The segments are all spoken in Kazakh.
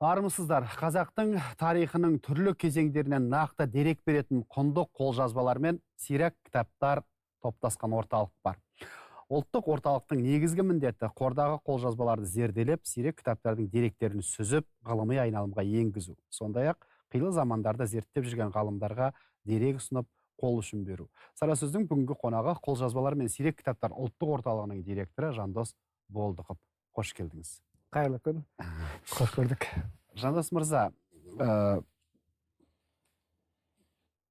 Армысыздар, қазақтың тарихының түрлі кезеңдерінен нақты дерек беретін құнды қолжазбалар мен сирек кітаптар топтасқан орталық бар. Ұлттық орталықтың негізгі міндеті қордағы қолжазбаларды зерделеп, сирек кітаптардың деректерін сүзіп, ғылыми айналымға енгізу. Сондай-ақ қилы замандарда зерттеп жүрген ғалымдарға дерек ұсынып, қол ұшын беру. Сара сөздің бүгінгі қонағы қолжазбалар мен сирек кітаптар ұлттық орталығының директоры Жандос Болдықов. Қош келдіңіз. Қайырлы күн. Қош көрдік. Жандос мырза,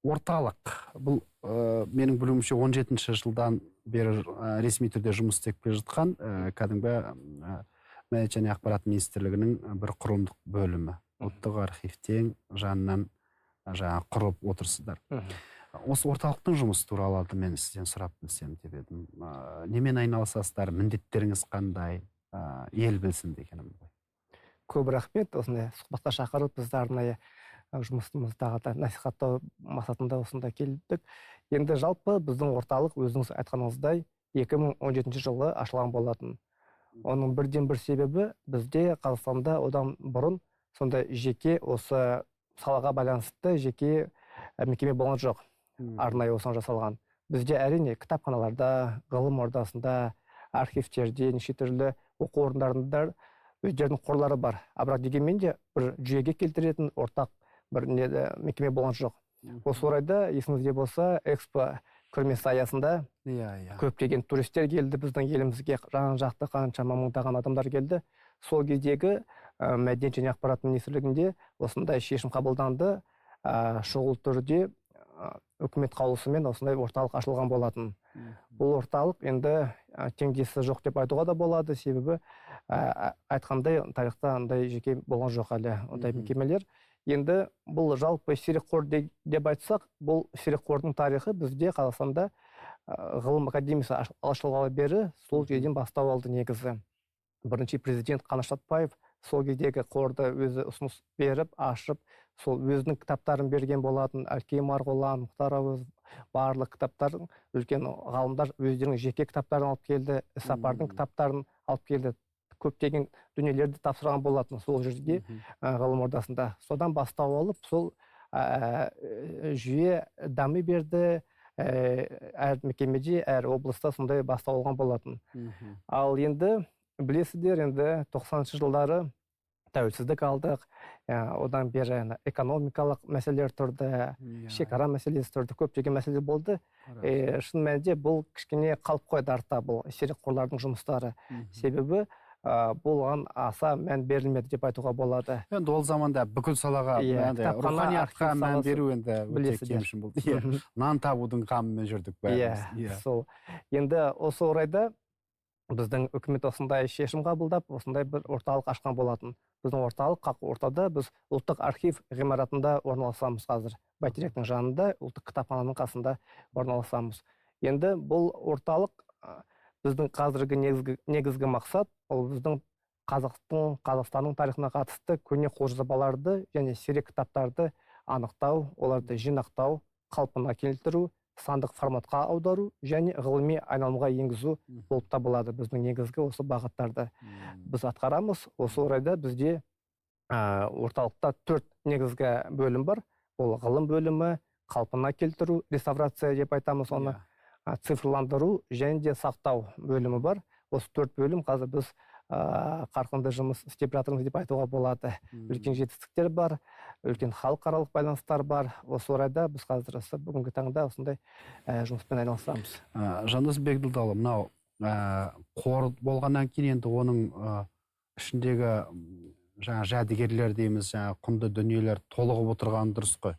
орталық бұл менің білуімше 17-ші жылдан бері ресми түрде жұмыс істеп келе жатқан кәдімгі Мәдениет және ақпарат министрлігінің бір құрылымдық бөлімі. Ұлттық архивтен жанынан жаңа құрып отырсыздар. Осы орталықтың жұмысы туралы алдымен сізден сұрап білсем деп едім. Немен айналысасыздар, міндеттеріңіз қандай, ел білсін дегенім ғой. Көп рахмет, осындай сұхбатқа шақырып, бізді арнайы жұмысымызды тағы да насихаттау мақсатында осында келдік. Енді жалпы біздің орталық өзіңіз айтқаныңыздай 2017 жылы ашылған болатын. Оның бірден бір себебі бізде Қазақстанда одан бұрын сондай жеке осы салаға байланысты жеке мекеме болған жоқ. Арнайы осыған жасалған. Бізде әрине кітапханаларда, ғылым ордасында, архивтерде, неше түрлі оқу орындарында өздерінің қорлары бар. А бірақ дегенмен де бір жүйеге келтіретін ортақ бір мекеме болған жоқ. Осы орайда есіңізде болса, Экспо көрмесі аясында көптеген туристер келді біздің елімізге, жан-жақты қаншама мыңдаған адамдар келді. Сол кездегі Мәдениет және ақпарат министрлігінде осындай шешім қабылданды. Шұғыл түрде үкімет қаулысымен осындай орталық ашылған болатын. Бұл орталық енді теңдесі жоқ деп айтуға да болады, себебі айтқандай тарихта андай жеке болған жоқ әлі ондай мекемелер. Енді бұл жалпы сирек қор деп айтсақ, бұл сирек қордың тарихы бізде Қазақстанда ғылым академиясы ашылғалы бері сол жерден бастау алды негізі. Бірінші президент Қаныш Сәтбаев сол кездегі қорды өзі ұсыныс беріп, ашып, сол өзінің кітаптарын берген болатын. Әлкей Марғұлан, Мұхтар Әуезов, барлық кітаптарын үлкен ғалымдар өздерінің жеке кітаптарын алып келді, Іссапардың кітаптарын алып келді. Көптеген дүниелерді тапсырған болатын сол жерге, ғылым ордасында. Содан бастау алып, сол жүйе дами берді. Әр мекемеде, әр облыста сондай бастау алған болатын. Ал енді білесіздер, енді 90-шы жылдары тәуелсіздік алдық. Одан бері экономикалық мәселелер тұрды, шекара мәселесі тұрды, көптеген мәселе болды. Шын мәнінде бұл кішкене қалып қойды артта бұл сирек қорлардың жұмыстары. Себебі бұған аса мән берілмеді деп айтуға болады. Енді ол заманда бүкіл салаға, руханиятқа мән беру енді өте кемшін болды. Нан табудың қамымен жүрдік бәріміз. Сол. Енді осы орайда біздің үкімет осындай шешім қабылдап, осындай бір орталық ашқан болатын. Біздің орталық қақ ортада, біз ұлттық архив ғимаратында орналасамыз қазір. Бәйтеректің жанында, ұлттық кітапхананың қасында орналасамыз. Енді бұл орталық біздің қазіргі негізгі мақсат, ол біздің Қазақстанның тарихына қатысты көне қолжазбаларды және сирек кітаптарды анықтау, оларды жинақтау, қалпына келтіру, сандық форматқа аудару және ғылыми айналымға енгізу болып табылады. Біздің негізгі осы бағыттарды біз атқарамыз. Осы орайда бізде орталықта 4 негізгі бөлім бар. Ол ғылым бөлімі, қалпына келтіру, реставрация деп айтамыз оны, цифрландыру және де сақтау бөлімі бар. Осы 4 бөлім қазір біз қарқынды жұмыс істеп жатырмыз деп айтуға болады. Үлкен жетістіктер бар, үлкен халықаралық байланыстар бар. Осы орайда біз қазір осы бүгінгі таңда осындай жұмыспен айналысамыз. Жандос Бегділдаұлы, мынау қор болғаннан кейін енді оның ішіндегі жаңа жәдігерлер дейміз, жаңа құнды дүниелер толығып отырғаны дұрыс қой.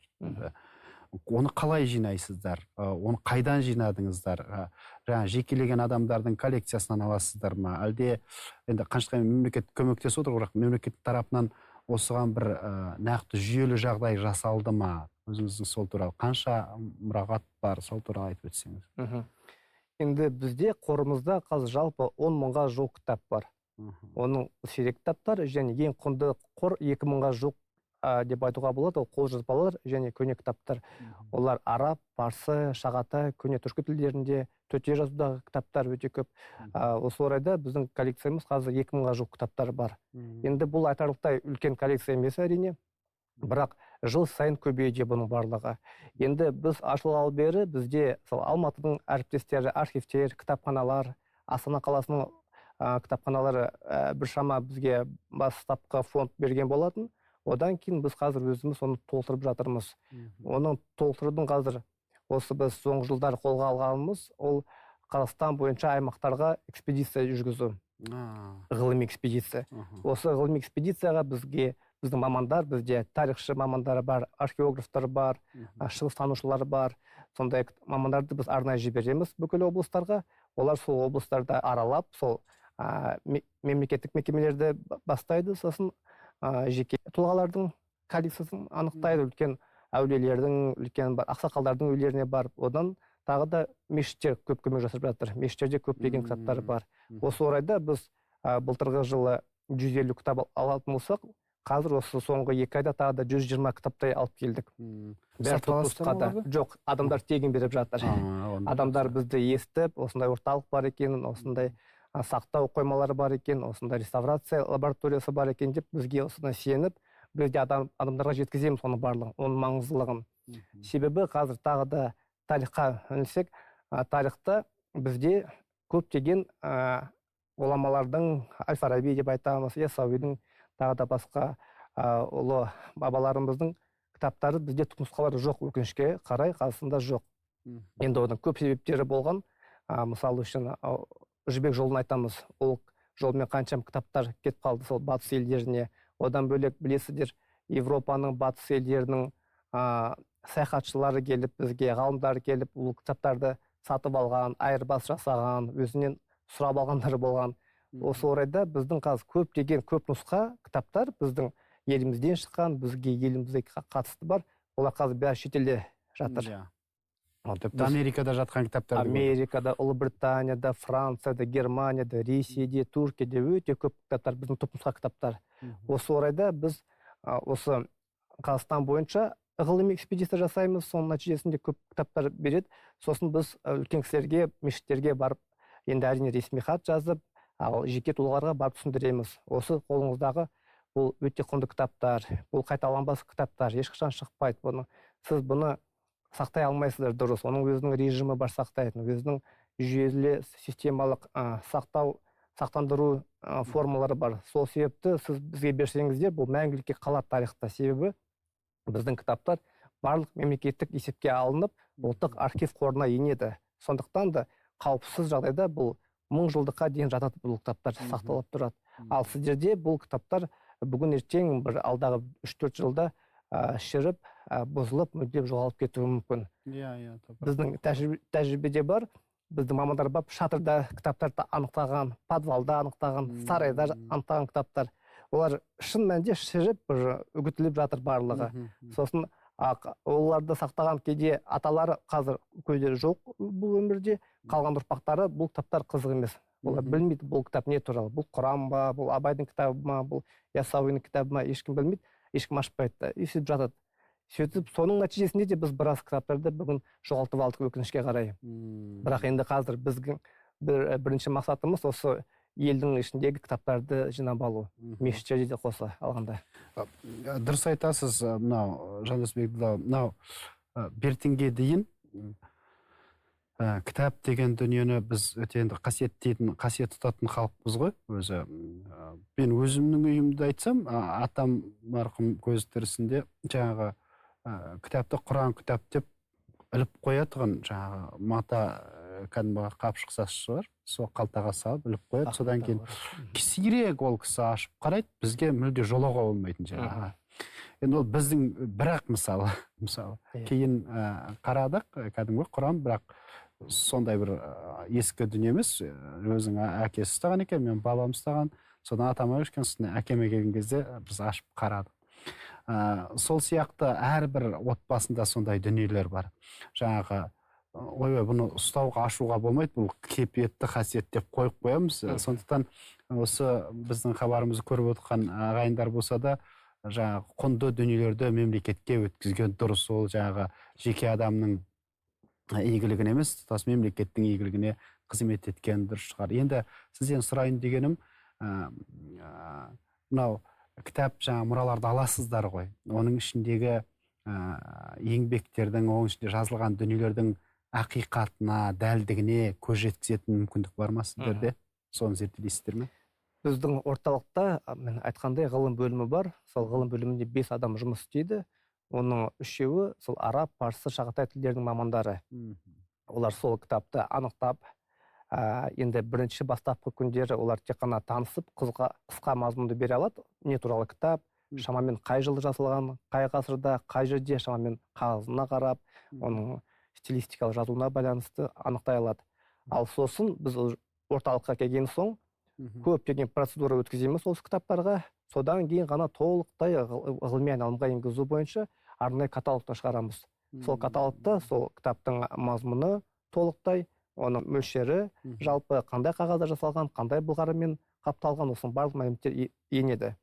Оны қалай жинайсыздар? Оны қайдан жинадыңыздар? Жаңа жекелеген адамдардың коллекциясынан аласыздар ма? Әлде енді қанша мемлекет көмектесіп отыр, бірақ мемлекет тарапынан осыған бір нақты жүйелі жағдай жасалды ма? Өзіңіздің сол туралы қанша мұрағат бар, сол туралы айтып өтсеңіз. Енді бізде қорымызда қазір жалпы 10 мыңға жуық кітап бар. Оның сирек кітаптар және ең құнды қор 2 мыңға жуық деп айтуға болады, ол қолжазбалар және көне кітаптар. Олар араб, парсы, шағатай, көне түркі тілдерінде төте жазудағы кітаптар өте көп. Осы орайда біздің коллекциямыз қазір 2000-ға жуық кітаптар бар. Енді бұл айтарлықтай үлкен коллекция емес әрине, бірақ жыл сайын көбейді бұның барлығы. Енді біз ашылғалы бері бізде сол Алматының әріптестері, архивтер, кітапханалар, Астана қаласының кітапханалары біршама бізге бастапқы фонд берген болатын. Одан кейін біз қазір өзіміз оны толтырып жатырмыз. Оның толтырудың қазір осы біз соңғы жылдары қолға алғанымыз ол Қазақстан бойынша аймақтарға экспедиция жүргізу. Ғылыми экспедиция. Осы ғылыми экспедицияға бізге біздің мамандар, бізде тарихшы мамандары бар, археографтар бар, шығыстанушылар бар. Сондай мамандарды біз арнайы жібереміз бүкіл облыстарға. Олар сол облыстарды аралап, сол мемлекеттік мекемелерді бастайды, сосын жеке тұлғалардың коллекциясын анықтайды, үлкен әулиелердің, үлкен ақсақалдардың үйлеріне барып, одан тағы да мешіттер көп көмек жасап жатыр. Мешіттерде көптеген кітаптар бар. Осы орайда біз былтырғы жылы 150 кітап алатын болсақ, қазір осы соңғы 2 айда тағы да 120 кітаптай алып келдік. Жоқ, адамдар тегін беріп жатыр. Адамдар бізді естіп, осындай орталық бар екенін, осындай сақтау қоймалары бар екен, осындай реставрация лабораториясы бар екен деп бізге осыны сеніп, біз де адамдарға жеткіземіз оның барлығын, оның маңыздылығын. Себебі қазір тағы да тарихқа үңілсек, тарихта бізде көптеген ғұламалардың, Әл-Фараби деп айтамыз, Яссауидің, тағы да басқа ұлы бабаларымыздың кітаптары бізде түпнұсқалары жоқ, өкінішке қарай Қазақстанда жоқ. Енді оның көп себептері болған. Мысалы үшін Жібек жолын айтамыз, ол жолмен қаншама кітаптар кетіп қалды сол батыс елдеріне. Одан бөлек білесіздер, Европаның батыс елдерінің саяхатшылары келіп бізге, ғалымдар келіп ол кітаптарды сатып алған, айырбас жасаған, өзінен сұрап алғандар болған. Осы орайда біздің қазір көптеген көп нұсқа кітаптар біздің елімізден шыққан, бізге елімізге қатысты бар, олар қазір бәрі шетелде жатыр. Тіпті Америкада жатқан кітаптар. Америкада, Ұлыбританияда, Францияда, Германияда, Ресейде, Түркияда өте көп кітаптар, біздің түпнұсқа кітаптар. Осы орайда біз осы Қазақстан бойынша ғылыми экспедиция жасаймыз, соның нәтижесінде көп кітаптар береді. Сосын біз үлкен кісілерге, мешіттерге барып, енді әрине ресми хат жазып, ал жеке тұлғаларға барып түсіндіреміз. Осы қолыңыздағы бұл өте құнды кітаптар, бұл қайталанбас кітаптар, ешқашан шықпайды бұны. Сіз бұны сақтай алмайсыздар дұрыс. Оның өзінің режимі бар сақтайтын, өзінің жүйелі системалық сақтау, сақтандыру формалары бар. Сол себепті сіз бізге берсеңіздер, бұл мәңгілікке қалады тарихта. Себебі біздің кітаптар барлық мемлекеттік есепке алынып, ұлттық архив қорына енеді. Сондықтан да қауіпсіз жағдайда бұл 1000 жылдыққа дейін жатады, бұл кітаптар сақталып тұрады. Ал сіздерде бұл кітаптар бүгін ертең бір алдағы 3-4 жылда шіріп, бұзылып, мүлдем жоғалып кетуі мүмкін. Біздің тәжірибеде бар, біздің мамандар бар, шатырда кітаптарды анықтаған, подвалда анықтаған, сарайда анықтаған кітаптар. Олар шын мәнінде шіріп, үгітіліп жатыр барлығы. Сосын оларды сақтаған кейде аталары қазір көздері жоқ бұл өмірде, қалған ұрпақтары бұл кітаптар қызық емес. Олар білмейді бұл кітап не туралы, бұл Құран ба, бұл Абайдың кітабы ма, бұл Яссауидің кітабы ма, ешкім білмейді, ешкім ашпайды да, сөйтіп жатады. Сөйтіп соның нәтижесінде де біз біраз кітаптарды бүгін жоғалтып алдық өкінішке қарай. Бірақ енді қазір біздің бірінші мақсатымыз осы елдің ішіндегі кітаптарды жинап алу, мешіттерде де қоса алғанда. Дұрыс айтасыз, мынау Жандос Бегділдаұлы, мынау бертінге дейін кітап деген дүниені біз өте енді қасиеттейтін, қасиет тұтатын халықпыз ғой өзі. Мен өзімнің үйімді айтсам, атам марқұм көзі тірісінде жаңағы кітапты Құран кітап деп іліп қоятұғын, жаңағы мата кәдімгі қапшықшасы бар, сол қалтаға салып іліп қояды. Содан кейін сирек ол кісі ашып қарайды, бізге мүлде жолауға болмайтын жаңағы. Енді ол біздің бірақ мысалы кейін қарадық, кәдімгі Құран, бірақ сондай бір ескі дүние емес, өзінің әкесі ұстаған екен, мен бабам ұстаған, содан атама көшкен, сосын әкеме келген кезде біз ашып қарадық. Сол сияқты әрбір отбасында сондай дүниелер бар. Жаңағы ойбай, бұны ұстауға, ашуға болмайды, бұл кепиетті қасиет деп қойып қоямыз. Сондықтан осы біздің хабарымызды көріп отырған ағайындар болса да, жаңағы құнды дүниелерді мемлекетке өткізген дұрыс. Ол жаңағы жеке адамның игілігіне емес, тұтас мемлекеттің игілігіне қызмет еткен дұрыс шығар. Енді сізден сұрайын дегенім, мынау кітап жаңа мұраларды аласыздар ғой, оның ішіндегі еңбектердің, оның ішінде жазылған дүниелердің ақиқатына, дәлдігіне көз жеткізетін мүмкіндік бар ма сіздерде? Соны зерттейсіздер ме? Біздің орталықта, мен айтқандай, ғылым бөлімі бар. Сол ғылым бөлімінде 5 адам жұмыс істейді. Оның 3-еуі сол араб, парсы, шағатай тілдерінің мамандары. Олар сол кітапты анықтап, енді бірінші бастапқы күндері олар тек қана танысып, қысқа мазмұнды бере алады. Не туралы кітап, шамамен қай жылы жазылған, қай ғасырда, қай жерде, шамамен қағазына қарап, оның стилистикалық жазуына байланысты анықтай алады. Ал сосын біз орталыққа келген соң көптеген процедура өткіземіз осы кітаптарға. Содан кейін ғана толықтай ғылыми айналымға енгізу бойынша арнайы каталогта шығарамыз. Сол каталогта сол кітаптың мазмұны толықтай, оның мөлшері, жалпы қандай қағазда жасалған, қандай былғарымен қапталған, осының барлық мәліметтер енеді.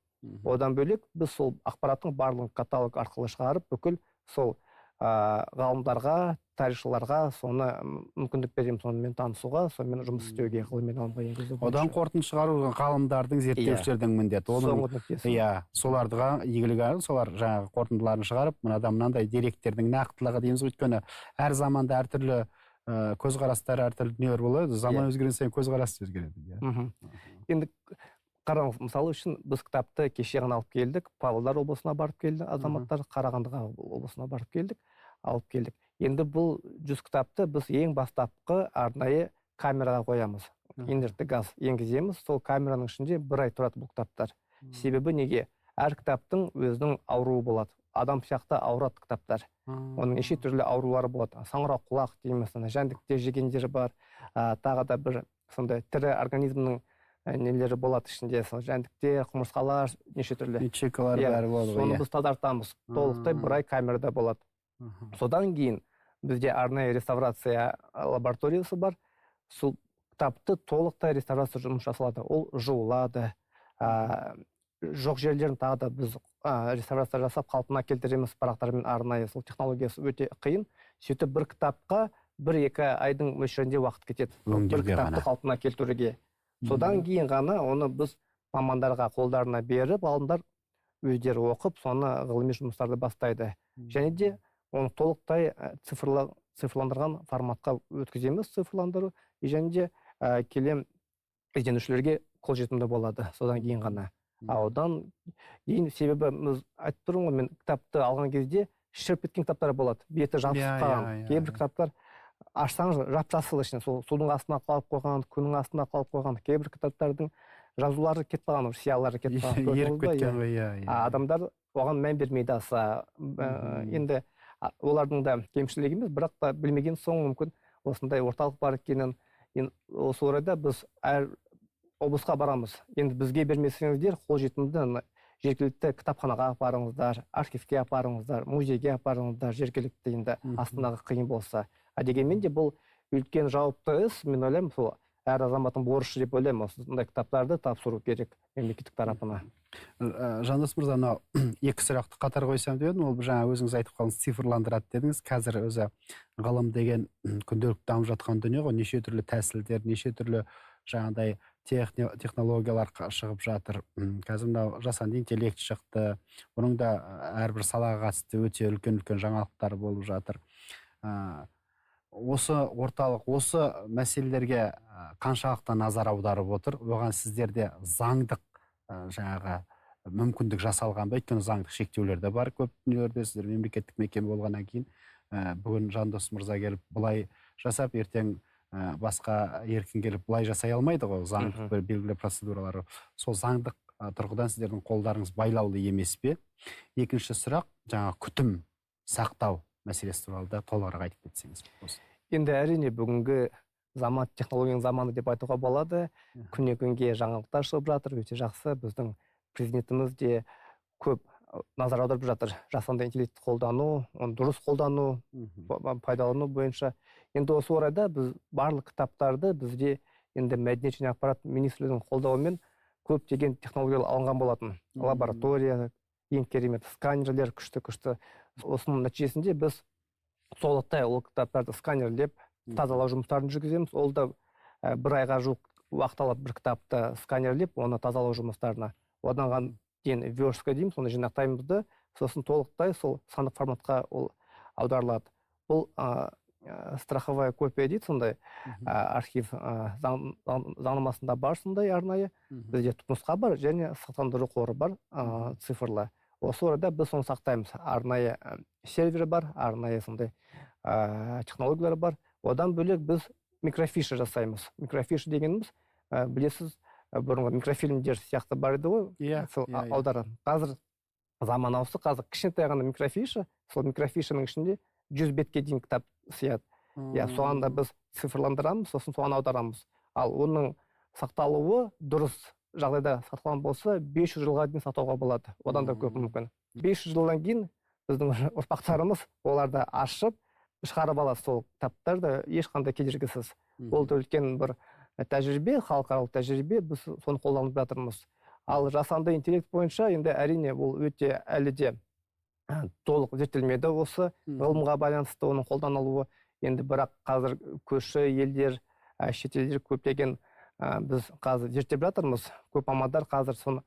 Одан бөлек біз сол ақпараттың барлығын каталог арқылы шығарып, бүкіл сол ғалымдарға, тарихшыларға соны мүмкіндік береміз, сонымен танысуға, сонымен жұмыс істеуге, ғылыми айналымға енгізу. Одан қорытынды шығару ғалымдардың, зерттеушілердің міндеті. Соңғы нүктесі. Иә, соларға игілігі, солар жаңағы қорытындыларын шығарып, мынадан мынандай деректердің нақтылығы дейміз ғой. Өйткені әр заманда әртүрлі көзқарастар, әртүрлі дүниелер болады. Заман өзгерген сайын көзқарас өзгереді. Енді қараңыз, мысалы үшін біз кітапты кеше ғана алып келдік, Павлодар облысына барып келді азаматтар, Қарағандыға облысына барып келдік, алып келдік. Енді бұл 100 кітапты біз ең бастапқы арнайы камераға қоямыз. Инертті газ енгіземіз, сол камераның ішінде бір ай тұрады бұл кітаптар. Себебі неге? Әр кітаптың өзінің ауруы болады. Адам сияқты ауырады кітаптар. Оның неше түрлі аурулары болады. Саңырауқұлақ дейміз, жәндіктер жегендері бар, тағы да бір сондай тірі организмнің нелері болады ішінде, сол жәндіктер, құмырсқалар, неше түрлі. Ячейкалар бәрі болады ғой. Соны біз тазартамыз. Толықтай бір ай камерада болады. Содан кейін бізде арнайы реставрация лабораториясы бар. Сол кітапты толықтай реставрация жұмыс жасалады. Ол жуылады. Жоқ жерлерін тағы да біз реставрация жасап қалпына келтіреміз парақтармен арнайы. Сол технологиясы өте қиын. Сөйтіп бір кітапқа 1-2 айдың мөлшерінде уақыт кетеді. Бір кітапты қалпына келтіруге. Содан кейін ғана оны біз мамандарға қолдарына беріп, ғалымдар өздері оқып, соны ғылыми жұмыстарды бастайды. Және де оны толықтай цифрландырған форматқа өткіземіз, цифрландыру, және де келем ізденушілерге қолжетімді болады содан кейін ғана. Одан кейін себебі біз айтып тұрмын ғой, мен кітапты алған кезде шіріп кеткен кітаптар болады, беті жабысып қалған. Кейбір кітаптар ашсаңыз жап-жасыл ішінде, сол судың астына қалып қойған, күннің астына қалып қойған. Кейбір кітаптардың жазулары кетіп қалған, сиялары кетіп қалған. Еріп кеткен ғой, иә. Адамдар оған мән бермейді аса. Енді олардың да кемшілігі емес, бірақ та білмеген соң мүмкін осындай орталық бар екенін. Осы орайда біз әр облысқа барамыз. Енді бізге бермесеңіздер, қолжетімді жергілікті кітапханаға апарыңыздар, архивке апарыңыздар, музейге апарыңыздар, жергілікті енді Астанаға қиын болса. А дегенмен де бұл үлкен жауапты іс, мен ойлаймын, сол әр азаматтың борышы деп ойлаймын, осындай кітаптарды тапсыру керек мемлекеттік тарапына. Жандос мырза, мынау екі сұрақты қатар қойсам деп едім. Ол жаңа өзіңіз айтып қалдыңыз, цифрландырады дедіңіз. Қазір өзі ғылым деген күнделікті дамып жатқан дүние ғой, неше түрлі тәсілдер, неше түрлі жаңағыдай технологиялар шығып жатыр. Қазір мынау жасанды интеллект шықты. Оның да әрбір салаға қатысты өте үлкен-үлкен жаңалықтар болып жатыр. Осы орталық осы мәселелерге қаншалықты назар аударып отыр? Оған сіздерде заңдық жаңағы мүмкіндік жасалған ба? Өйткені заңдық шектеулер де бар көп дүниелерде. Сіздер мемлекеттік мекеме болғаннан кейін бүгін Жандос мырза келіп былай жасап, ертең басқа еркін келіп былай жасай алмайды ғой, заңдық бір белгілі процедуралары. Сол заңдық тұрғыдан сіздердің қолдарыңыз байлаулы емес пе? Екінші сұрақ, жаңа күтім, сақтау мәселесі туралы да толығырақ айтып кетсеңіз. Енді әрине бүгінгі заман технологияның заманы деп айтуға болады. Күннен күнге жаңалықтар шығып жатыр, өте жақсы. Біздің президентіміз де көп назар аударып жатыр. Жасанды интеллектті қолдану, оны дұрыс қолдану, пайдалану бойынша. Енді осы орайда біз барлық кітаптарды бізде енді Мәдениет және ақпарат министрлігінің қолдауымен көптеген технологиялар алынған болатын. Лаборатория, Ең керемет сканерлер күшті-күшті. Осының нәтижесінде біз толықтай ол кітаптарды сканерлеп, тазалау жұмыстарын жүргіземіз. Ол да бір айға жуық уақыт алады бір кітапты сканерлеп, оны тазалау жұмыстарына. Одан кейін верстка дейміз, оны жинақтаймыз да, сосын толықтай сол сандық форматқа ол аударылады. Бұл страховая копия дейді, сондай архив заңнамасында бар сондай арнайы. Бізде түпнұсқа бар және сақтандыру қоры бар, цифрлы. Осы орайда біз соны сақтаймыз. Арнайы сервер бар, арнайы сондай технологиялар бар. Одан бөлек біз микрофиша жасаймыз. Микрофиша дегеніміз, білесіз, бұрынғы микрофильмдер сияқты бар еді ғой, сол аударатын. Қазір заман ауысты, қазір кішкентай ғана микрофиша, сол микрофишаның ішінде 100 бетке дейін кітап сияды. Иә, соған да біз цифрландырамыз, сосын соған аударамыз. Ал оның сақталуы дұрыс жағдайда сақталған болса, 500 жылға дейін сақтауға болады. Одан да көп мүмкін. 500 жылдан кейін біздің ұрпақтарымыз оларды ашып, шығарып алады сол кітаптарды ешқандай кедергісіз. Ол да үлкен бір тәжірибе, халықаралық тәжірибе, біз соны қолданып жатырмыз. Ал жасанды интеллект бойынша енді әрине бұл өте әлі де толық зерттелмеді осы ғылымға байланысты оның қолданылуы. Енді бірақ қазір көрші елдер, шетелдер көптеген біз қазір зерттеп жатырмыз. Көп мамандар қазір соны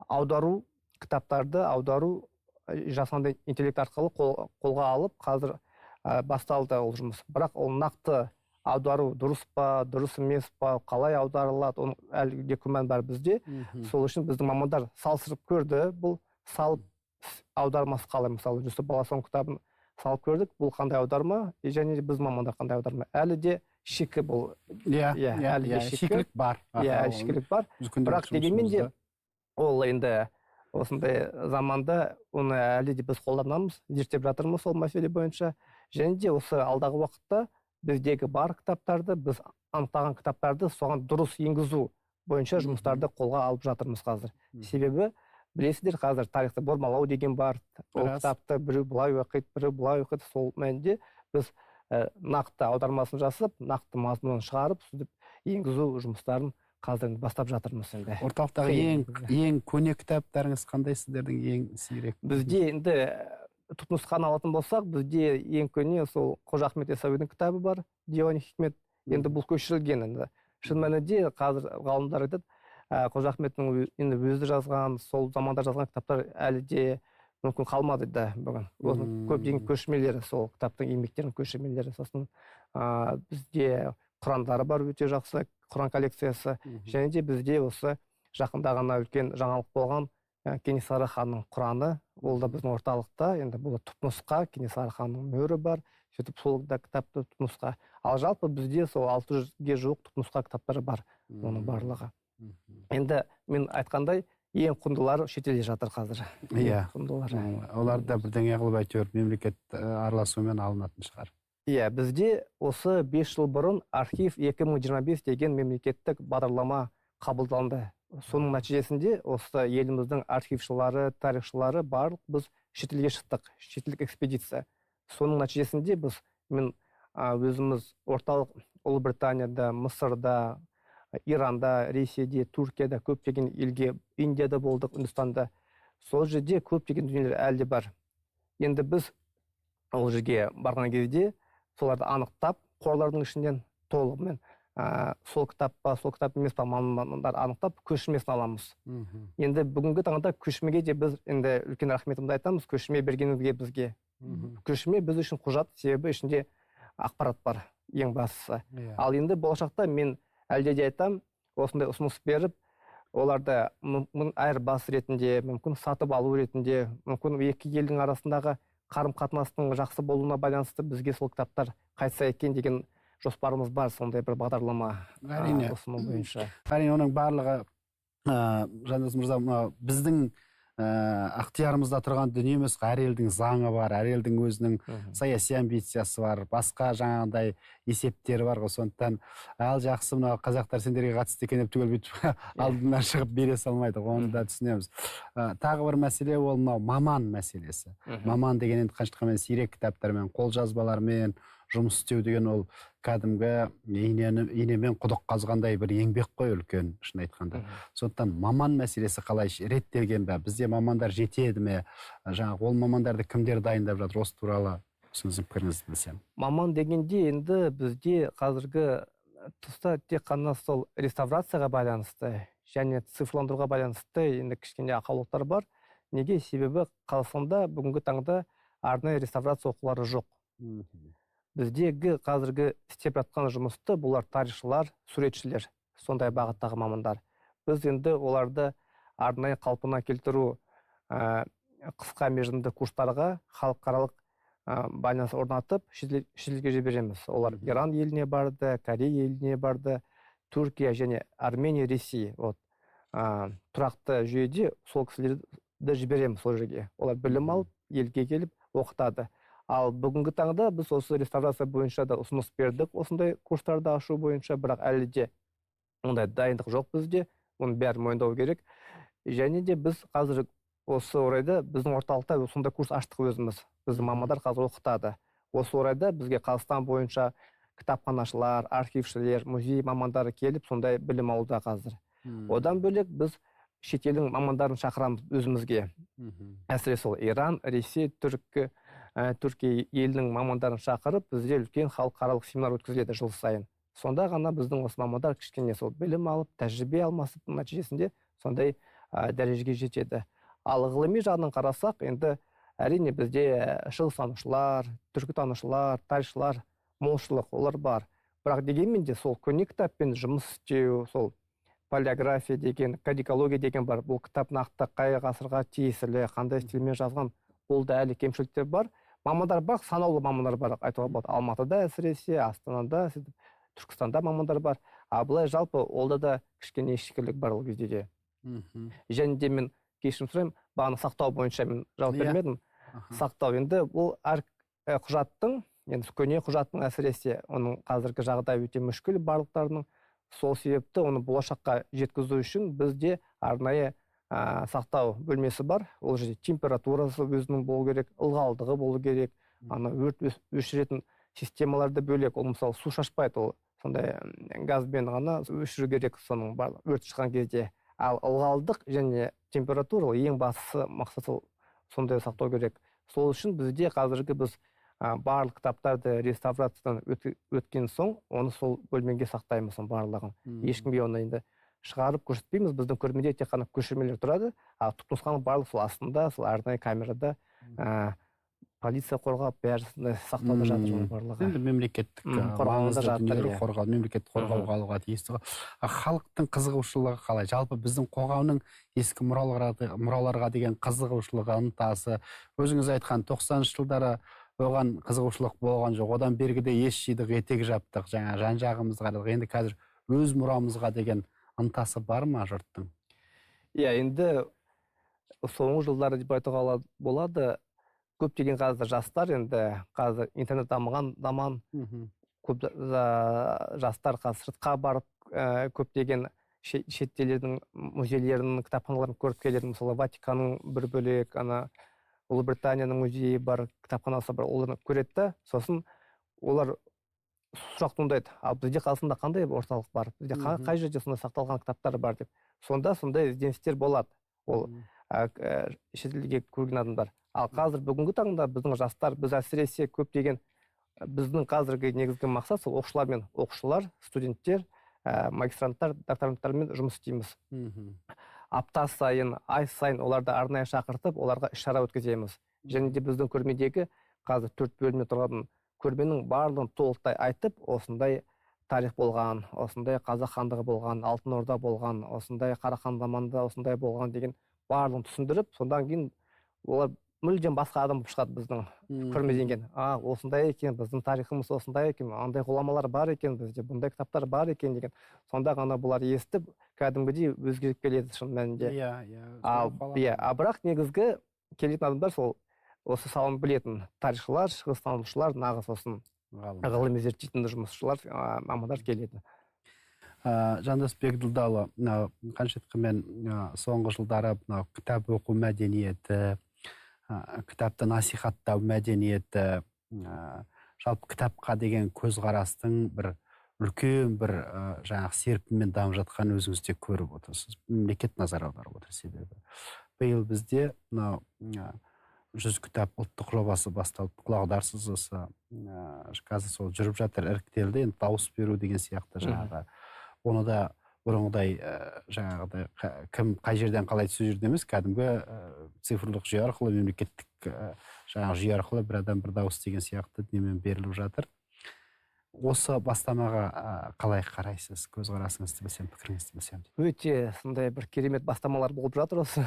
аудару, кітаптарды аудару жасанды интеллект арқылы қолға алып, қазір басталды ол жұмыс. Бірақ ол нақты аудару дұрыс па, дұрыс емес па, қалай аударылады, оның әлі де күмән бар бізде. Сол үшін біздің мамандар салыстырып көрді, бұл салып аудармасы қалай, мысалы Жүсіп Баласағұн кітабын салып көрдік, бұл қандай аударма, және біздің мамандар қандай аударма. Әлі де шикі бұл. Иә, әлі де шикілік бар. Иә, шикілік бар. Бірақ дегенмен де ол енді осындай заманда оны әлі де біз қолданамыз, зерттеп жатырмыз сол мәселе бойынша. Және де осы алдағы уақытта біздегі бар кітаптарды, біз анықтаған кітаптарды соған дұрыс енгізу бойынша жұмыстарды қолға алып жатырмыз қазір. Себебі білесіздер, қазір тарихты бұрмалау деген бар. Ол кітапты біреу былай оқиды, біреу былай оқиды. Сол мәнде біз нақты аудармасын жасап, нақты мазмұнын шығарып, сөйтіп енгізу жұмыстарын қазір бастап жатырмыз енді. Орталықтағы ең көне кітаптарыңыз қандай сіздердің, ең сирек? Бізде енді түпнұсқаны алатын болсақ, бізде ең көне сол Қожа Ахмет Яссауидің кітабы бар, Диуани Хикмет. Енді бұл көшірілген енді. Шын мәнінде қазір ғалымдар айтады, Қожа Ахметтің енді өзі жазған, сол заманда жазған кітаптар әлі де мүмкін қалмады да бүгін. Көптеген көшірмелері, сол кітаптың еңбектерінің көшірмелері. Сосын бізде Құрандары бар, өте жақсы Құран коллекциясы. Және де бізде осы жақында ғана үлкен жаңалық болған Кенесары ханның Құраны, ол да біздің орталықта. Енді бұл түпнұсқа, Кенесары ханның мөрі бар, сөйтіп сол да кітапты түпнұсқа. Ал жалпы бізде сол 600-ге жуық түпнұсқа кітаптары бар, оның барлығы. Енді мен айтқандай, ең құндылары шетелде жатыр қазір. Иә, олар да бірдеңе қылып әйтеуір мемлекет араласуымен алынатын шығар. Иә, бізде осы 5 жыл бұрын Архив 2025 деген мемлекеттік бағдарлама қабылданды. Соның нәтижесінде осы еліміздің архившылары, тарихшылары барлық біз шетелге шықтық, шетелдік экспедиция. Соның нәтижесінде біз мен өзіміз орталық Ұлыбританияда, Мысырда, Иранда, Ресейде, Түркияда көптеген елге, Индияда болдық, Үндістанда. Сол жерде көптеген дүниелер әлі де бар. Енді біз ол жерге барған кезде соларды анықтап, қорлардың ішінен толығымен сол кітап па, сол кітап емес па, мамандар анықтап көшірмесін аламыз. Енді бүгінгі таңда көшірмеге де біз енді үлкен рахметімізді айтамыз, көшірме бергеніңізге бізге. Көшірме біз үшін құжат, себебі ішінде ақпарат бар, ең бастысы. Ал енді болашақта мен әлде де айтам, осындай ұсыныс беріп, оларды айырбас ретінде, мүмкін сатып алу ретінде, мүмкін екі елдің арасындағы қарым-қатынастың жақсы болуына байланысты бізге сол кітаптар қайтса екен деген жоспарымыз бар, сондай бір бағдарлама ұсыну бойынша. Әрине, оның барлығы, Жандос мырза, біздің ықтиярымызда тұрған дүние емес, әр елдің заңы бар, әр елдің өзінің саяси амбициясы бар, басқа жаңағындай есептері бар ғой. Сондықтан ал жақсы, мынау қазақтар сендерге қатысты екен деп түгел бүйтіп алдынан шығып бере салмайды, оны да түсінеміз. Тағы бір мәселе ол мынау маман мәселесі. Маман деген енді қаншақамен сирек кітаптармен, қолжазбалармен жұмыс істеу деген ол кәдімгі инемен құдық қазғандай бір еңбек қой үлкен, шын айтқанда. Сондықтан маман мәселесі қалай реттелген бе? Бізде мамандар жетеді ме? Жаңағы ол мамандарды кімдер дайындап жатыр? Осы туралы өзіңіздің пікіріңізді білсем. Маман дегенде енді бізде қазіргі тұста тек қана сол реставрацияға байланысты және цифрландыруға байланысты енді кішкене ақаулықтар бар. Неге? Себебі Қазақстанда бүгінгі таңда арнайы реставрация оқулары жоқ. Біздегі қазіргі істеп жатқан жұмысты бұлар тарихшылар, суретшілер, сондай бағыттағы мамандар. Біз енді оларды арнайы қалпына келтіру қысқа мерзімді курстарға халықаралық байланыс орнатып шетелге жібереміз. Олар Иран еліне барды, Корея еліне барды, Түркия және Армения, Ресей. Вот тұрақты жүйеде сол кісілерді жібереміз сол жерге. Олар білім алып, елге келіп оқытады. Ал бүгінгі таңда біз осы реставрация бойынша да ұсыныс бердік, осындай курстарды ашу бойынша, бірақ әлі де ондай дайындық жоқ бізде, оның бәрін мойындау керек. Және де біз қазір осы орайда біздің орталықта сондай курс аштық өзіміз. Біздің мамандар қазір оқытады. Осы орайда бізге Қазақстан бойынша кітапханашылар, архившілер, музей мамандары келіп сондай білім алуда қазір. Одан бөлек біз шетелдің мамандарын шақырамыз өзімізге. Әсіресе ол Иран, Ресей, Түркия елінің мамандарын шақырып, бізде үлкен халықаралық семинар өткізіледі жыл сайын. Сонда ғана біздің осы мамандар кішкене сол білім алып, тәжірибе алмасып, нәтижесінде сондай дәрежеге жетеді. Ал ғылыми жағынан қарасақ, енді әрине бізде шығыстанушылар, түркітанушылар, тарихшылар молшылық, олар бар. Бірақ дегенмен де сол көне кітаппен жұмыс істеу, сол палеография деген, кодикология деген бар. Бұл кітап нақты қай ғасырға тиесілі, қандай стильмен жазған, бұл да әлі кемшіліктер бар. Мамандар бар, санаулы мамандар бар, айтуға болады. Алматыда әсіресе, Астанада, Түркістанда мамандар бар. А былай жалпы олда да кішкене шикілік бар ол кезде де. Және де мен кешірім сұраймын, бағана сақтау бойынша мен жауап бермедім. Сақтау енді бұл әр құжаттың, енді көне құжаттың әсіресе оның қазіргі жағдайы өте мүшкіл барлықтарының. Сол себепті оны болашаққа жеткізу үшін бізде арнайы сақтау бөлмесі бар. Ол жерде температурасы өзінің болу керек, ылғалдығы болу керек, ана өрт өшіретін системаларды бөлек. Ол мысалы су шашпайды, ол сондай газбен ғана өшіру керек соның барлық өрт шыққан кезде. Ал ылғалдық және температура ол ең бастысы мақсат, ол сондай сақтау керек. Сол үшін бізде қазіргі біз барлық кітаптарды реставрациядан өткен соң оны сол бөлмеге сақтаймыз оның барлығын. Ешкімге оны енді шығарып көрсетпейміз. Біздің көрмеде тек қана көшірмелер тұрады, ал түпнұсқаның барлығы сол астында, сол арнайы камерада полиция қорғап, бәрі сақталып жатыр оның барлығы. Енді мемлекеттік қорғауында жатыр, қорғау, мемлекеттік қорғауға алуға тиісті. Халықтың қызығушылығы қалай? Жалпы біздің қоғамның ескі мұраларға деген қызығушылығы, ынтасы, өзіңіз айтқан 90-шы жылдары оған қызығушылық болған жоқ. Одан бергіде ес жидық, етек жаптық, жаңа жан-жағымызға қарадық. Енді қазір өз мұрамызға деген ынтасы бар ма жұрттың? Иә, енді соңғы жылдары деп айтуға болады. Көптеген қазір жастар, енді қазір интернет дамыған заман, көп жастар қазір сыртқа барып, көптеген шетелдердің музейлерінің, кітапханаларын көріп келеді. Мысалы, Ватиканның бір бөлек, ана Ұлыбританияның музейі бар, кітапханасы бар, оларды көреді да, сосын олар сұрақ туындайды. Ал бізде Қазақстанда қандай орталық бар? Бізде қай жерде сондай сақталған кітаптар бар деп. Сонда сондай ізденістер болады. Ол шетелге көрген адамдар. Ал қазір бүгінгі таңда біздің жастар, біз әсіресе көптеген біздің қазіргі негізгі мақсат сол оқушылармен, оқушылар, студенттер, магистранттар, докторанттармен жұмыс істейміз. Апта сайын, ай сайын оларды арнайы шақыртып, оларға іс-шара өткіземіз. Және де біздің көрмедегі қазір 4 бөлімде тұрған көрменің барлығын толықтай айтып, осындай тарих болған, осындай қазақ хандығы болған, Алтын Орда болған, осындай Қарахан заманында осындай болған деген барлығын түсіндіріп, содан кейін олар мүлдем басқа адам болып шығады біздің көрмеден кейін. А, осындай екен, біздің тарихымыз осындай екен, андай ғұламалар бар екен, бізде бұндай кітаптар бар екен деген. Сонда ғана бұлар естіп, кәдімгідей өзгеріп келеді шын мәнінде. Иә, иә. Ал, иә, а бірақ негізгі келетін адамдар сол осы саланы білетін тарихшылар, шығыстанушылар, нағыз сосын ғылыми зерттейтін жұмысшылар, мамандар келеді. Жандос Бегділдаұлы, қанша айтқанмен соңғы жылдары кітап оқу мәдениеті, кітапты насихаттау мәдениеті, Жалпы кітапқа деген көзқарастың бір үлкен бір жаңағы серпінмен дамып жатқанын өзіңіз де көріп отырсыз. Мемлекет назар аударып отыр себебі. Биыл бізде мынау 100 кітап ұлттық жобасы басталып, құлақ аударсыз осы қазір сол жүріп жатыр, іріктелді, енді дауыс беру деген сияқты жаңағы. Оны да бұрынғыдай жаңағыдай кім қай жерден қалай түсіп жүрді емес, кәдімгі цифрлық жүйе арқылы, мемлекеттік жаңағы жүйе арқылы бір адам бір дауыс деген сияқты немен беріліп жатыр. Осы бастамаға қалай қарайсыз? Көзқарасыңызды білсем, пікіріңізді білсем. Өте сондай бір керемет бастамалар болып жатыр осы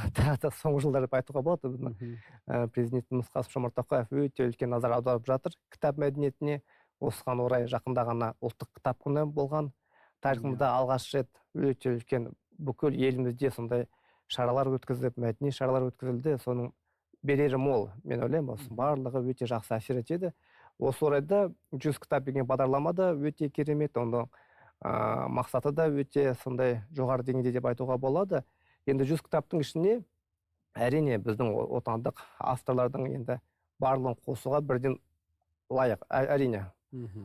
соңғы жылдары деп айтуға болады. Президентіміз Қасым-Жомарт Тоқаев өте үлкен назар аударып жатыр кітап мәдениетіне. Осыған орай жақында ғана ұлттық кітап күні болған. Тарихымызда алғаш рет өте үлкен бүкіл елімізде сондай шаралар өткізіліп, мәдени шаралар өткізілді. Соның берері мол, мен ойлаймын, осы барлығы өте жақсы әсер етеді. Осы орайда 100 кітап деген бағдарлама да өте керемет, оның мақсаты да өте сондай жоғары деңгейде деп айтуға болады. Енді 100 кітаптың ішіне әрине біздің отандық авторлардың енді барлығын қосуға бірден лайық, әрине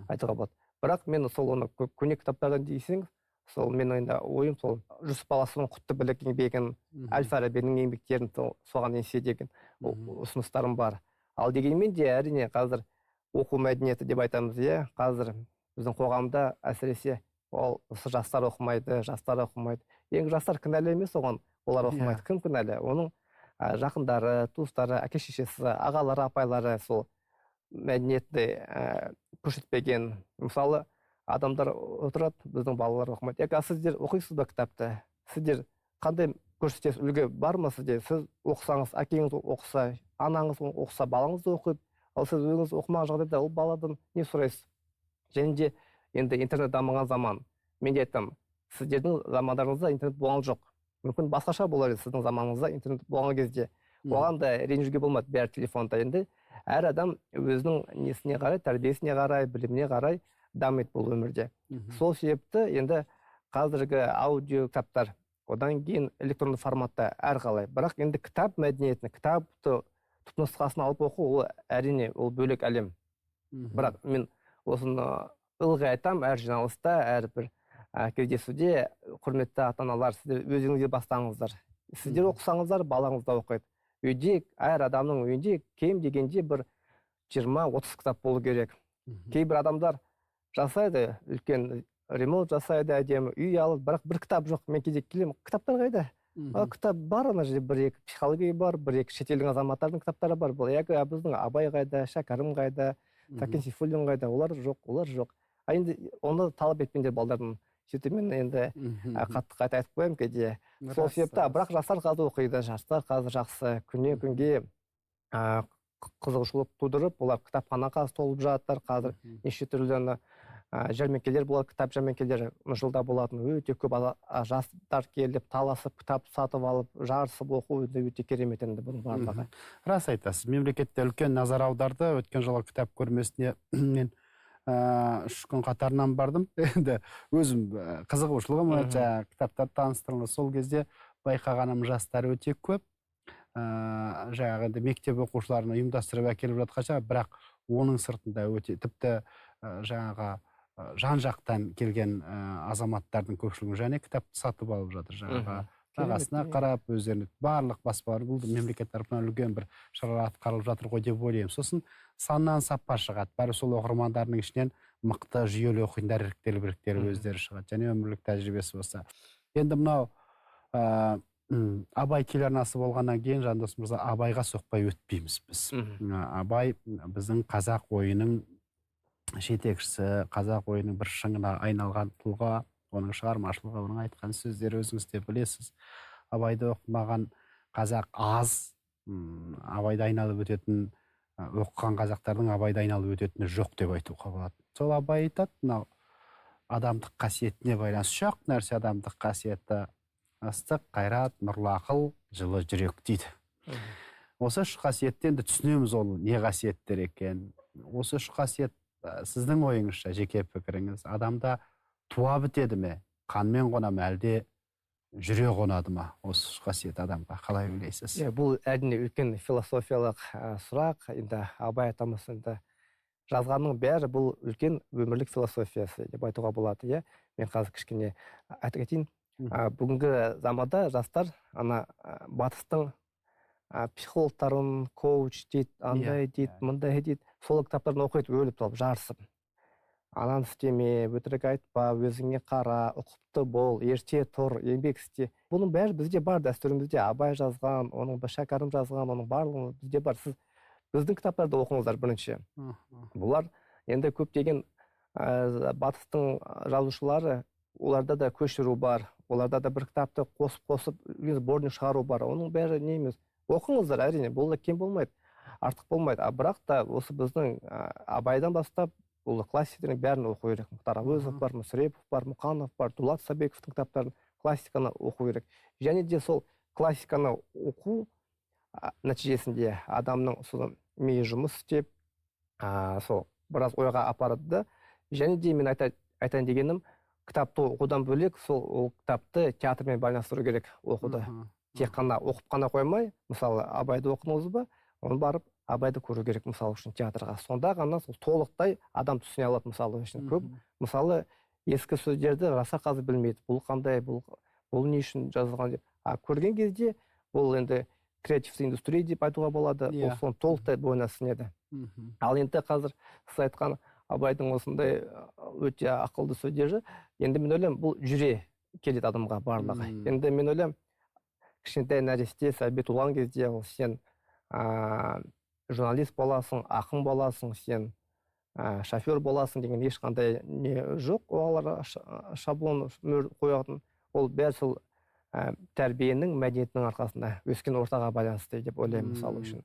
айтуға болады. Бірақ мен сол оны көне кітаптардан десең, сол мен енді ойым сол Жүсіп Баласұлының Құтты білік еңбегін, Әл-Фарабидің еңбектерін соған есе деген ұсыныстарым бар. Ал дегенмен де әрине қазір оқу мәдениеті деп айтамыз, иә, қазір біздің қоғамда әсіресе ол осы жастар оқымайды, жастар оқымайды. Енді жастар кінәлі емес оған, олар оқымайды. Кім кінәлі? Оның жақындары, туыстары, әке-шешесі, ағалары, апайлары сол мәдениетті көрсетпеген. Мысалы, адамдар отырады, біздің балалар оқымайды. А сіздер оқисыз ба кітапты? Сіздер қандай көрсетесіз? Үлгі бар ма сізде? Сіз оқысаңыз, әкеңіз оқыса, анаңыз оқыса, балаңыз да оқиды. Ал сіз өзіңіз оқымаған жағдайда ол баладан не сұрайсыз? Және де енді интернет дамыған заман. Мен де айтамын, сіздердің замандарыңызда интернет болған жоқ. Мүмкін басқаша болар еді сіздің заманыңызда интернет болған кезде. Оған да ренжуге болмады, бәрі телефонда. Енді әр адам өзінің несіне қарай, тәрбиесіне қарай, біліміне қарай дамиды бұл өмірде. Сол себепті енді қазіргі аудио кітаптар, одан кейін электронды форматта әрқалай. Бірақ енді кітап мәдениетін, кітапты түпнұсқасын алып оқу, ол әрине ол бөлек әлем. Бірақ мен осыны ылғи айтамын, әр жиналыста, әрбір кездесуде, құрметті ата-аналар, сіздер өзіңіздер бастаңыздар. Сіздер оқысаңыздар, балаңыз да оқиды. Үйде, әр адамның үйінде кем дегенде бір 20-30 кітап болу керек. Кейбір адамдар жасайды, үлкен ремонт жасайды, әдемі үй алып, бірақ бір кітап жоқ. Мен кейде келемін, кітаптар қайда? Кітап бар, ана жерде бір-екі психология бар, бір-екі шетелдің азаматтардың кітаптары бар. Бұл яки біздің Абай қайда, Шәкәрім қайда, Сәкен Сейфуллин қайда, олар жоқ, олар жоқ. А енді оны талап етпеңдер балдардан. Сөйтіп мен енді қатты қайта айтып қоямын кейде. Сол себепті, бірақ жастар қазір оқиды, жастар қазір жақсы, күннен күнге қызығушылық тудырып, олар кітапхана қазір толып жатыр, қазір неше түрлі жәрмеңкелер болады, кітап жәрмеңкелері жылда болатын, өте көп жастар келіп, таласып, кітап сатып алып, жарысып оқу өте керемет енді бұның барлығы. Рас айтасыз, мемлекетте үлкен назар аударды. Өткен жылы кітап көрмесіне мен 3 күн қатарынан бардым. Енді өзім қызығушылығым, жаңағы кітаптар таныстырылды. Сол кезде байқағаным, жастар өте көп. Жаңағы енді мектеп оқушыларын ұйымдастырып әкеліп жатқанша, бірақ оның сыртында өте тіпті жаңағы жан-жақтан келген азаматтардың көпшілігі және кітапты сатып алып жатыр. Жаңағы бағасына қарап, өздеріне барлық баспалар, бұл мемлекет тарапынан үлкен бір шаралар атқарылып жатыр ғой деп ойлаймын. Сосын саннан сапа шығады. Бәрі сол оқырмандарының ішінен мықты жүйелі оқитындар іріктеліп өздері шығады. Және өмірлік тәжірибесі болса. Енді мынау Абай телеарнасы болғаннан кейін, Жандос мырза, Абайға соқпай өтпейміз біз. Абай біздің қазақ ойының жетекшісі, қазақ ойының бір шыңына айналған тұлға, оның шығармашылығы, оның айтқан сөздері өзіңіз де білесіз. Абайды оқымаған қазақ аз, Абайды айналып өтетін, оқыған қазақтардың Абайды айналып өтетіні жоқ деп айтуға болады. Сол Абай айтады, мынау адамдық қасиетіне байланысты жоқ нәрсе, адамдық қасиеті ыстық, қайрат, нұрлы ақыл, жылы жүрек дейді. Осы үш қасиетті енді түсінеміз, ол не қасиеттер екен. Осы үш қасиет сіздің ойыңызша, жеке пікіріңіз, адамда туа бітеді ме, қанмен қона ма, әлде жүре қонады ма осы үш қасиет адамға, қалай ойлайсыз? Бұл әрине үлкен философиялық сұрақ. Енді Абай атамыз енді Жазғанның бәрі бұл үлкен өмірлік философиясы деп айтуға болады, иә. Мен қазір кішкене айта кетейін. Бүгінгі заманда жастар ана батыстың психологтарын, коуч дейді, андай дейді, мындай дейді, сол кітаптарын оқиды, өліп талып, жарысып. Ананы істеме, өтірік айтпа, өзіңе қара, ұқыпты бол, ерте тұр, еңбек істе. Бұның бәрі бізде бар, дәстүрімізде. Абай жазған, оның Шәкәрім жазған, оның барлығы бізде бар. Сіз біздің кітаптарды оқыңыздар бірінші. Бұлар енді көптеген батыстың жазушылары, оларда да көшіру бар, оларда да бір кітапты қосып-қосып сборник шығару бар. Оның бәрі не емес. Оқыңыздар, әрине, бұл да кем болмайды, артық болмайды. А бірақ та осы біздің Абайдан бастап бұл классиктердің бәрін оқу керек. Мұхтар Әуезов бар, Мүсірепов бар, Мұқанов бар, Дулат Исабековтың кітаптарын, классиканы оқу керек. Және де сол классиканы оқу нәтижесінде адамның сол миы жұмыс істеп, сол біраз ойға апарады да. Және де мен айтайын дегенім, кітапты оқудан бөлек сол ол кітапты театрмен байланыстыру керек оқуды. Тек қана оқып қана қоймай, мысалы Абайды оқыдыңыз ба, оны барып Абайды көру керек, мысалы үшін театрға. Сонда ғана сол толықтай адам түсіне алады, мысалы үшін. Көп, мысалы, ескі сөздерді жастар қазір білмейді. Бұл қандай, бұл не үшін жазылған деп. А көрген кезде бұл енді креативті индустрия деп айтуға болады. Ол соны толықтай бойына сіңеді. Ал енді қазір сіз айтқан Абайдың осындай өте ақылды сөздері, енді мен ойлаймын, бұл жүре келеді адамға барлығы. Енді мен ойлаймын, кішкентай нәресте сәби туған кезде ол сен журналист боласың, ақын боласың, сен шофер боласың деген ешқандай не жоқ. Оларға шаблон мөр қоятын. Ол бәрі сол тәрбиенің, мәдениеттің арқасында өскен ортаға байланысты деп ойлаймын, мысалы үшін.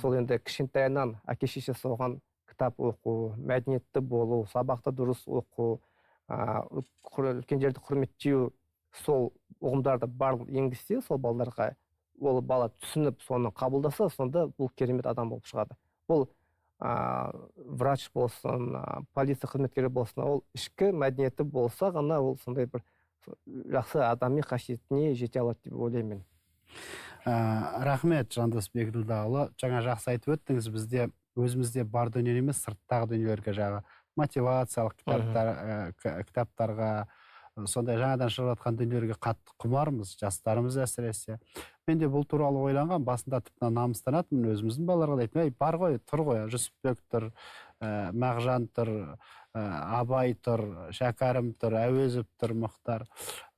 Сол енді кішкентайынан әке шешесі оған кітап оқу, мәдениетті болу, сабақты дұрыс оқу, үлкендерді құрметтеу, сол ұғымдарды барлық енгізсе, сол балаларға, ол бала түсініп, соны қабылдаса, сонда бұл керемет адам болып шығады. Бұл врач болсын, полиция қызметкері болсын, ол ішкі мәдениеті болса ғана ол сондай бір жақсы адами қасиетіне жете алады деп ойлаймын мен. Рахмет, Жандос Бегділдаұлы. Жаңа жақсы айтып өттіңіз, бізде өзімізде бар дүние емес, сырттағы дүниелерге, жағы мотивациялық кітаптарға, сондай жаңадан шығып жатқан дүниелерге қатты құмармыз, жастарымыз әсіресе. Мен де бұл туралы ойланған, басында тіпті намыстанатынмын, өзіміздің балаларға да айттым, ей, бар ғой, тұр ғой, Жүсіпбек тұр, Мағжан тұр, Абай тұр, Шәкәрім тұр, Әуезов тұр, Мұхтар,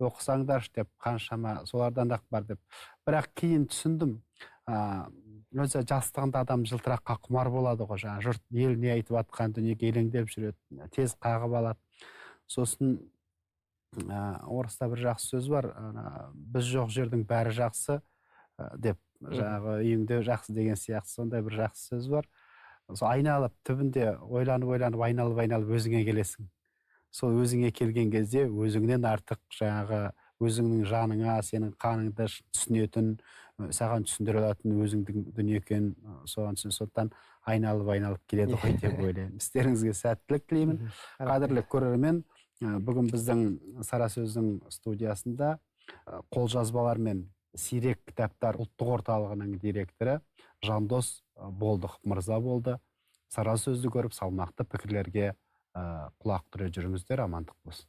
оқысаңдаршы деп, қаншама солардан да бар деп. Бірақ кейін түсіндім, өзі жастығында адам жылтыраққа құмар болады ғой, жаңа жұрт ел не айтып жатқан дүниеге елеңдеп жүреді, тез қағып алады. Сосын орыста бір жақсы сөз бар, біз жоқ жердің бәрі жақсы деп, жаңағы үйіңде жақсы деген сияқты сондай бір жақсы сөз бар. Сол айналып түбінде ойланып айналып өзіңе келесің. Сол өзіңе келген кезде өзіңнен артық жаңағы өзіңнің жаныңа, сенің қаныңды түсінетін, саған түсіндіре алатын өзіңдің дүние екен, соған түсін, сондықтан айналып келеді ғой деп ойлаймын. Істеріңізге сәттілік тілеймін. Қадірлі көрермен, бүгін біздің Сара сөздің студиясында қолжазбалар мен сирек кітаптар ұлттық орталығының директоры Жандос Болдықов мырза болды. Сара сөзді көріп салмақты пікірлерге құлақ түре жүріңіздер. Амандық болсын.